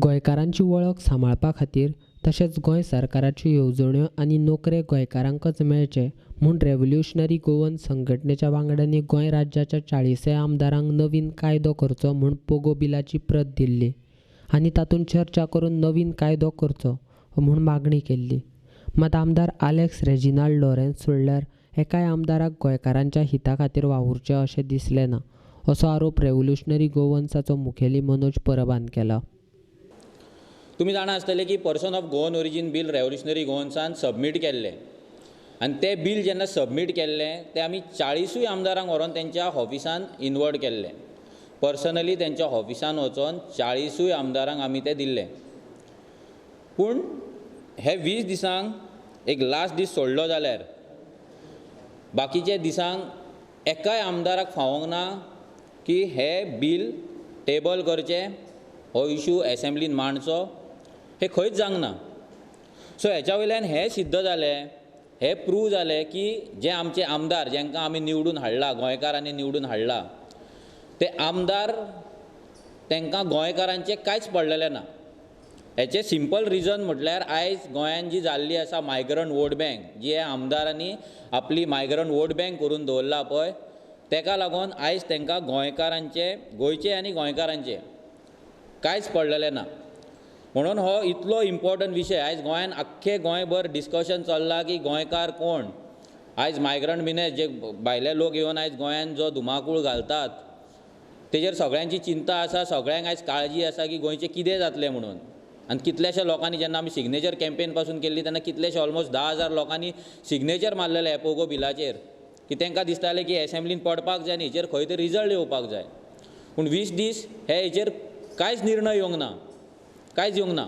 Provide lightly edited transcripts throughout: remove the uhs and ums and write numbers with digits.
गोंयकारांची वळख सांबाळपा खातीर तशेंच गोंय सरकाराच्यो येवजण्यो आनी नोकरे गोंयकारांकच मेळचे म्हूण रेव्होल्युशनरी गोवन संघटनेच्या वांगड्यांनी गोंय राज्याच्या 40 आमदारांक नवीन कायदो करचो म्हूण पोगो बिलाची प्रत दिल्ली आनी तातूंत चर्चा करून नवीन कायदो करचो म्हूण मागणी केल्ली. मात आमदार आलेक्स रेजिनाल्ड लॉरेन्स सोडल्यार एकाय आमदाराक गोंयकारांच्या हिता खातीर वावुरचें अशें दिसलें ना, असो आरोप रेव्होल्युशनरी गोवन्साचो मुखेली मनोज परबान केला. तुमी जाणा आसतले की person of Goan origin bill revolutionary गोवन्सान submit केल्लें आनी तें बील जेन्ना सबमीट केल्लें तें आमी 40 आमदारांक व्हरोन तेंच्या ऑफिसान इनवर्ड केल्लें. पर्सनली तेंच्या ऑफिसान वचोन 40 आमदारांक आमी तें दिल्लें. पूण हे 20 दिसांक एक लास्ट दीस सोडलो जाल्यार बाकीच्या दिसांक एकाय आमदाराक फावोंक ना की हे बील टेबल करचें, हो इशू एसेंब्लीन मांडचो, हें खंयच जावंक ना. सो हेच्या वयल्यान हें सिद्ध जालें, हें प्रूव जालें की जे आमचे आमदार जेंकां आमी निवडून हाडला, गोंयकारांनी निवडून हाडला, ते आमदार तेंकां गोंयकारांचें कांयच पडलेलें ना. हेचें सिंपल रिजन म्हटल्यार आयज गोंयांत जी जाल्ली आसा मायग्रंट वोट बँक, जी ह्या आमदारांनी आपली मायग्रंट वोट बँक करून दवरला पळय, तेका लागून आयज तेंकां गोंयकारांचें, गोंयचें आनी गोंयकारांचें कांयच पडलेलें ना. म्हणून हो इतलो इम्पोर्टंट विशय आयज गोंयांत आख्खें गोंयभर डिस्कशन चल्लां की गोंयकार कोण. आयज मायग्रंट बिनेस जे भायले लोक येवन आयज गोंयांत जो धुमाकूळ घालतात तेजेर सगळ्यांची चिंता आसा, सगळ्यांक आयज काळजी आसा की गोंयचें कितें जातलें म्हणून. आनी कितल्याश्या लोकांनी जेन्ना आमी सिग्नेचर कॅम्पेन पासून केल्ली तेन्ना कितलेशे ऑलमोस्ट 10,000 लोकांनी सिग्नेचर मारलेले हे पोगो बिलाचेर की तेंकां दिसतालें की एसेंब्लीन पडपाक जाय आनी हेचेर खंय तरी रिजल्ट येवपाक जाय. पूण 20 दीस हे हेचेर कांयच निर्णय येवंक ना, कांयच येवंक ना.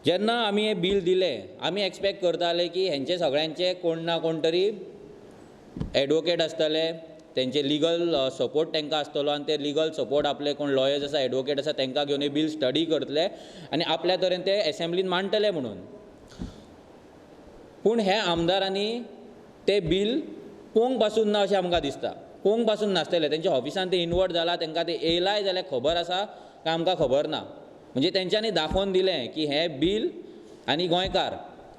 जेन्ना आमी हें बील दिलें आमी एक्सपेक्ट करताले की हेंचे सगळ्यांचे कोण ना कोण तरी एडवोकेट आसतले, तेंचे लिगल सपोर्ट तेंकां आसतलो आनी ते लिगल सपोर्ट आपले कोण लॉयर्स आसा, एडवोकेट आसा तेंकां घेवन हें बील स्टडी करतले आनी आपल्या तरेन ते एसेंब्लीन मांडटले म्हणून. पूण हे आमदारांनी तें बील पोंग पासून ना अशें आमकां दिसता, पोंग पासून नासतलें. तेंच्या ऑफिसान तें इनवर्ट जालां, तेंकां तें येयलाय जाल्यार खबर आसा काय आमकां खबर ना. म्हणजे तेंच्यांनी दाखोवन दिलें की हें बील आनी गोंयकार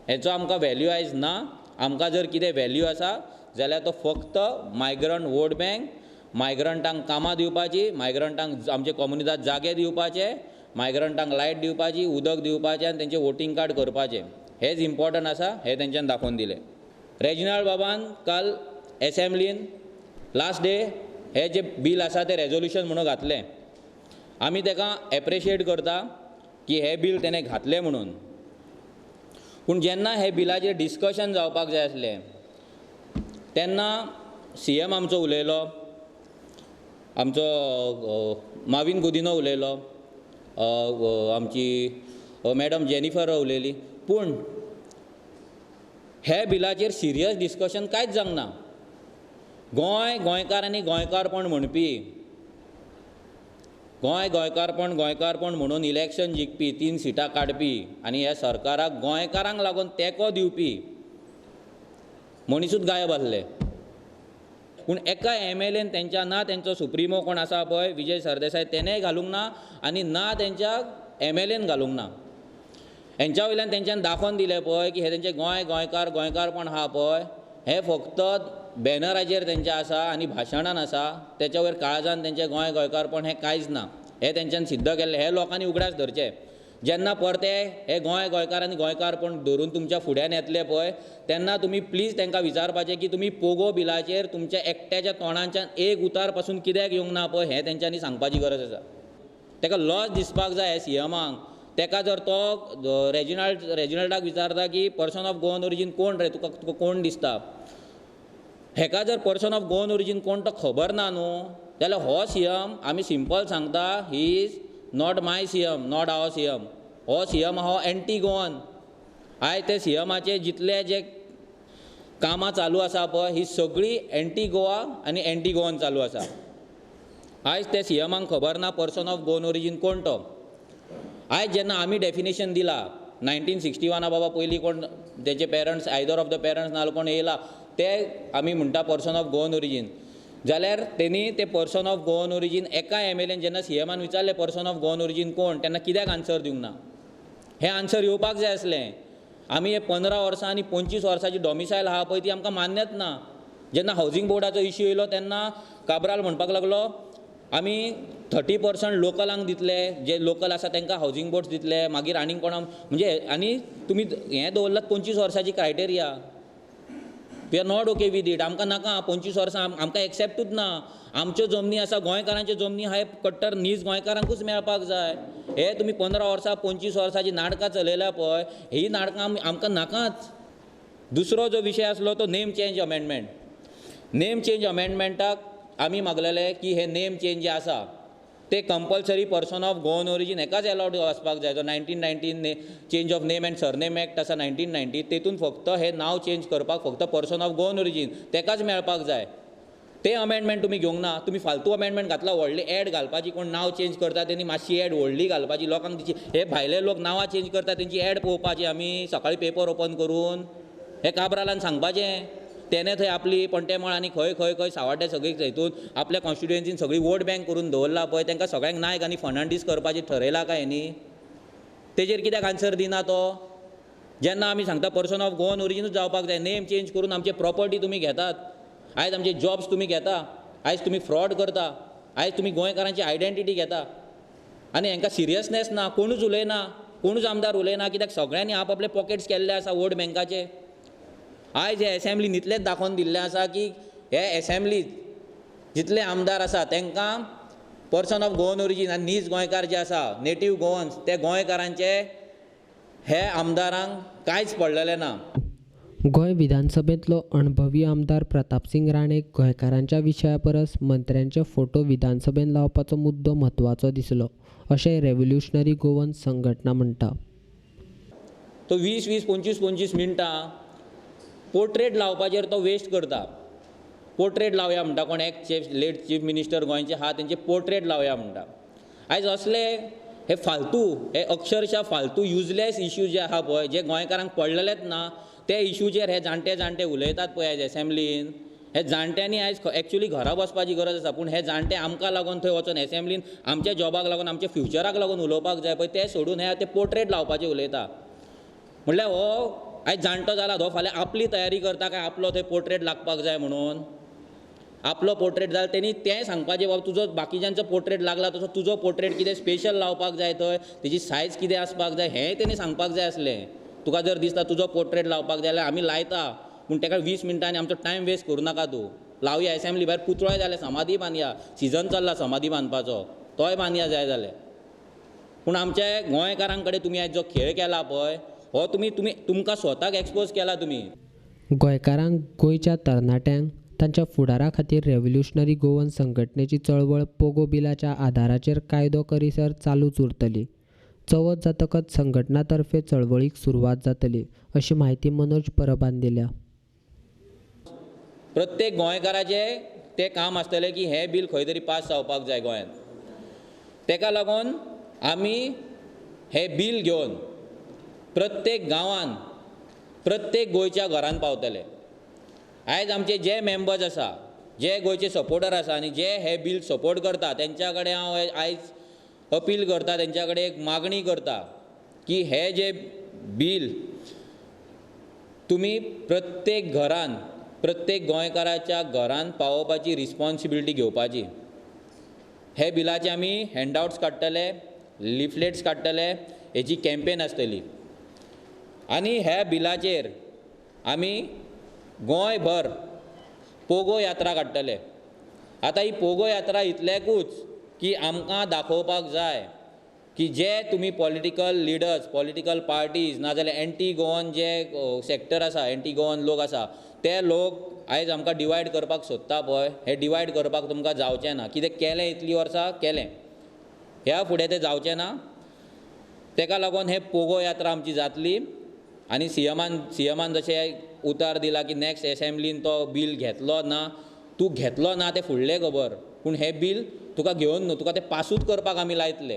हेचो आमकां वेल्यू आयज ना. आमकां जर कितें वेल्यू आसा जाल्यार तो फक्त मायग्रंट वोट बँक, मायग्रंटांक कामां दिवपाची, मायग्रंटांक आमचे कोमुनिदाद जागे दिवपाचे, मायग्रंटांक लायट दिवपाची, उदक दिवपाचें आनी तेंचें वोटींग कार्ड करपाचें, हेंच इम्पोर्टंट आसा हें तेंच्यांनी दाखोवन दिलें. रेजिनाल्ड बाबान काल एसेंब्लीन लास्ट डे हें जें बील आसा तें रेजोल्युशन म्हणून घातलें. आमी तेका एप्रिशिएट करता की हें बील तेणें घातलें म्हणून. पूण जेन्ना हे बिलाचेर डिस्कशन जावपाक जाय आसलें तेन्ना सी एम आमचो उलयलो, आमचो माविन गुदिनो उलयलो, आमची मॅडम जेनिफर उलयली, पूण हे बिलाचेर सिरियस डिस्कशन कांयच जावंक ना. गोंय गोंयकार आनी गोंयकारपण म्हणपी, गोंय गोंयकारपण गोंयकारपण म्हणून इलेक्शन जिखपी, 3 सिटां काडपी आनी ह्या सरकाराक गोंयकारांक लागून तेंको दिवपी मनिसूच गायब आसले. पूण एका एम एल एन तेंच्या ना तेंचो सुप्रिमो कोण आसा पळय विजय सरदेसाय तेणेय घालूंक ना आनी ना तेंच्या एम एल एन घालूंक ना. हेंच्या वयल्यान तेंच्यान दाखोवन दिलें पळय की हे तेंचे गोंय गोंयकार गोंयकारपण आहा पळय हें फक्त बॅनराचेर तेंचें आसा आनी भाशणान आसा, तेच्या वयर काळजान तेंचें गोंय गोंयकारपण हें कांयच ना. हें तेंच्यान सिद्ध केल्लें. हे लोकांनी उगडास धरचे जेन्ना परते हे गोंय गोंयकार आनी गोंयकारपण धरून तुमच्या फुड्यान येतले पळय तेन्ना तुमी प्लीज तेंकां विचारपाचें की तुमी पोगो बिलाचेर तुमच्या एकट्याच्या तोंडांच्यान एक उतार पासून कित्याक येवंक ना पळय हें तेंच्यांनी सांगपाची गरज आसा. तेका लॉस दिसपाक जाय सी एमाक. तेका जर तो रेजिनाल्डाक विचारता की पर्सन ऑफ गोवन ओरिजीन कोण रे, तुका तुका कोण दिसता, हेका जर पर्सन ऑफ गोवन ओरिजीन कोण तो खबर ना न्हू जाल्यार हो सी एम आमी सिंपल सांगता, he is not my C M, not our C M. हो सी एम हो एंटी गोवन. आयज ते सी एमाचे जितले जे कामां चालू आसा पळय ही सगळी एंटी गोवा आनी एंटी गोवन चालू आसा. आयज ते सी एमाक खबर ना पर्सन ऑफ गोवन ओरिजीन कोण तो. आयज जेन्ना आमी डेफिनेशन दिला 1961 बाबा पयलीं कोण तेचे parents, either of the parents नाजाल्यार कोण येयला ते आमी म्हणटा पर्सन ऑफ गोवन ओरिजीन. जाल्यार तेणी ते पर्सन ऑफ गोवन ओरिजीन एका एम एल एन जेन्ना सी एमान विचारलें पर्सन ऑफ गोवन ओरिजीन कोण, तेन्ना कित्याक आन्सर दिवंक ना? हें आन्सर येवपाक जाय आसलें. आमी हे 15 वर्सां आनी 25 वर्सांची डॉमिसायल आहा पळय, ती आमकां मान्यच ना. जेन्ना हावजींग बोर्डाचो इश्यू येयलो तेन्ना काब्राल म्हणपाक लागलो, आमी 30% लोकलांक दितले, जे लोकल आसा तांकां हावजींग बोर्ड्स दितले, मागीर आनीक कोणाक म्हणजे. आनी तुमी हें दवरलात 25 वर्सांची criteria. We are not okay with it. आमकां नाका 25 वर्सां, आमकां एक्सेप्टूच ना. आमच्यो जमनी आसा, गोंयकारांच्यो जमनी आहा, कट्टर नीज गोंयकारांकूच मेळपाक जाय. हे तुमी 15 वर्सां, 25 वर्सांची नाटकां चलयल्या पळय, ही नाटकां आमकां नाकाच. दुसरो जो विशय आसलो तो name change amendment. Name change अमेंडमेंटाक आमी मागलेले की हे नेम चेंज जे आसा ते compulsory person of Goan origin हेकाच अलावड आसपाक जाय. जो 1919 Change of Name and Surname Act आसा 1990, तेतून फक्त हे नांव चेंज करपाक फक्त पर्सन ऑफ गोवन ओरिजीन तेकाच मेळपाक जाय. ते अमेंडमेंट तुमी घेवंक ना. तुमी फालतू अमेंडमेंट घातला, व्हडली एड घालपाची. कोण नांव चेंज करता तेणी मातशी एड व्हडली घालपाची लोकांक तिची. हे भायले लोक नांवां चेंज करता तेंची एड पळोवपाची आमी सकाळी पेपर ओपन करून? हे काब्रालान सांगपाचें. तेणें थंय आपली पणटेमळ आनी खंय खंय खंय सावाड्डे सगळी हितून आपल्या कॉन्स्टिट्युएन्सीन सगळी वोट बँक करून दवरला पळय, तांकां सगळ्यांक नायक आनी फर्नांडीस करपाची ठरयला काय हेणी? तेजेर कित्याक आन्सर दिना तो? जेन्ना आमी सांगता पर्सन ऑफ गोवन ओरिजिनूच जावपाक जाय, नेम चेंज करून आमचे प्रॉपर्टी तुमी घेतात, आयज आमचे जॉब्स तुमी घेता, आयज तुमी फ्रॉड करता, आयज तुमी गोंयकारांची आयडेंटिटी घेता आनी हांकां सिरियसनेस ना. कोणूच उलयना, कोणूच आमदार उलयना, कित्याक सगळ्यांनी आप आपले पॉकेट्स केल्ले आसा वोट बँकाचे. आयज हे एसेंब्लीन इतलेंच दाखोवन दिल्लें आसा की हे एसेंब्लीत जितले आमदार आसा तांकां पर्सन ऑफ गोवन ओरिजीन आनी नीज गोंयकार जे आसा, नेटीव गोवन्स, ते गोंयकारांचे हे आमदारांक कांयच पडलेलें ना. गोंय विधानसभेंतलो अणभवी आमदार प्रतापसिंग राणे गोंयकारांच्या विशया परस मंत्र्यांचे फोटो विधानसभेंत लावपाचो मुद्दो म्हत्वाचो दिसलो, अशें रेव्होल्युशनरी गोवन संघटना म्हणटा. तो 20 20, 25 25 मिनटां पोर्ट्रेट लावपाचेर तो वेस्ट करता. पोर्ट्रेट लावया म्हणटा. कोण एक चीफ, लेट चीफ मिनिस्टर गोंयचे आहा, तेंचे पोर्ट्रेट लावया म्हणटा. आयज असले हे फालतू, हे अक्षरशा फालतू, युजलेस इश्यू जे आहा पळय, जे गोंयकारांक पडलेलेच ना, ते इश्यूचेर हे जाणटे जाणटे उलयतात पळय आयज एसेंब्लीन. हे जाणट्यांनी आयज एक्चुली घरा बसपाची गरज आसा, पूण हे जाणटे आमकां लागून थंय वचोन एसेंब्लीन आमच्या जॉबाक लागून, आमच्या फ्युचराक लागून उलोवपाक जाय पळय, ते सोडून हे ते पोर्ट्रेट लावपाचे उलयता. म्हणल्यार हो आयज जाणटो जाला, हो फाल्यां आपली तयारी करता काय आपलो थंय पोर्ट्रेट लागपाक जाय म्हणून? आपलो पोर्ट्रेट जाल्यार तेणी तें सांगपाचें, बाबा तुजो बाकीच्यांचो पोर्ट्रेट लागला तसो तुजो पोर्ट्रेट कितें स्पेशल लावपाक जाय थंय, तेजी सायज कितें आसपाक जाय, हेंय तेणी सांगपाक जाय आसलें. तुका जर दिसता तुजो पोर्ट्रेट लावपाक जाय जाल्यार आमी लायता, पूण तेका 20 मिनटांनी आमचो टायम वेस्ट करूं नाका तूं. लावया एसेंब्ली भायर पुतळोय जाल्यार समाधी बांदया, सिजन चल्ला समाधी बांदपाचो, तोय बांदया जाय जाल्यार. पूण आमच्या गोंयकारां कडेन तुमी आयज जो खेळ केला पळय, हो तुमी तुमकां स्वताक एक्सपोज केला तुमी. गोंयकारांक, गोंयच्या तरणाट्यांक तांच्या फुडारा खातीर रेव्होल्युशनरी गोवन संघटनेची चळवळ पोगो बिलाच्या आदाराचेर कायदो करीसर चालूच उरतली. चवथ जातकच संघटना तर्फे चळवळीक सुरवात जातली, अशी म्हायती मनोज परबान दिल्या. प्रत्येक गोंयकाराचें तें काम आसतलें की हें बील खंय तरी पास जावपाक जाय गोंयांत. तेका लागून आमी हें बील घेवन प्रत्येक गांवांत, प्रत्येक गोंयच्या घरान पावतले. आयज आमचे जे मेंबर्स आसा, जे गोंयचे सपोर्टर आसा आनी जे हे बील सपोर्ट करता, तेंच्या कडेन हांव आयज अपील करता, तेंच्या कडेन एक मागणी करता की हे जे बील तुमी प्रत्येक घरान, प्रत्येक गोंयकाराच्या घरान पावोवपाची रिस्पोन्सिबिलिटी घेवपाची. हे बिलाचे आमी हँडआउट्स काडटले, लिफलेट्स काडटले, हेजी कॅम्पेन आसतली आनी ह्या बिलाचेर आमी गोंयभर पोगो यात्रा काडटले. आतां ही पोगो यात्रा इतल्याकूच की आमकां दाखोवपाक जाय की जे तुमी पॉलिटिकल लिडर्स, पॉलिटिकल पार्टीज, नाजाल्यार एंटी गोवन जे सेक्टर आसा, एंटी गोवन लोक आसा, ते लोक आयज आमकां डिवायड करपाक सोदता पळय, हे डिवायड करपाक तुमकां जावचें ना. कितें केलें इतलीं वर्सां केलें, ह्या फुडें तें जावचें ना. तेका लागून हे पोगो यात्रा आमची जातली आनी सीएमान जशें उतार दिला की नॅक्स्ट एसेंब्लीन तो बील घेतलो ना, तूं घेतलो ना तें फुडलें खबर, पूण हें बील तुका घेवन न्हू, तुका तें पासूच करपाक आमी लायतले.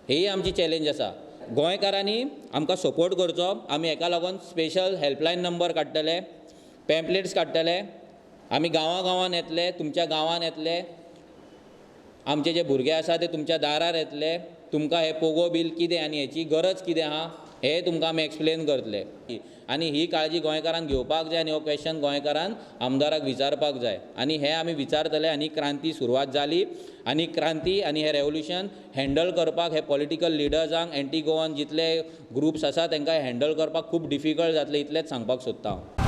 ही आमची चॅलेंज आसा. गोंयकारांनी आमकां सपोर्ट करचो. आमी हेका लागून स्पेशल हेल्पलायन नंबर काडटले, पॅम्पलेट्स काडटले. आमी गांवां गांवान येतले, तुमच्या गांवान येतले, आमचे जे भुरगे आसा ते तुमच्या दारार येतले. तुमकां हें पोगो बील कितें आनी हेची गरज कितें आहा हें तुमकां आमी एक्सप्लेन करतले. आनी ही काळजी गोंयकारान घेवपाक जाय आनी हो क्वेश्चन गोंयकारान आमदाराक विचारपाक जाय आनी हें आमी विचारतले. आनी क्रांती सुरवात जाली आनी क्रांती आनी हें रेवोल्युशन हँडल करपाक हे पॉलिटिकल लिडर्सांक, एंटी गोवन जितले ग्रुप्स आसा, तांकां हँडल करपाक खूब डिफिकल्ट जातलें, इतलेंच सांगपाक सोदता हांव.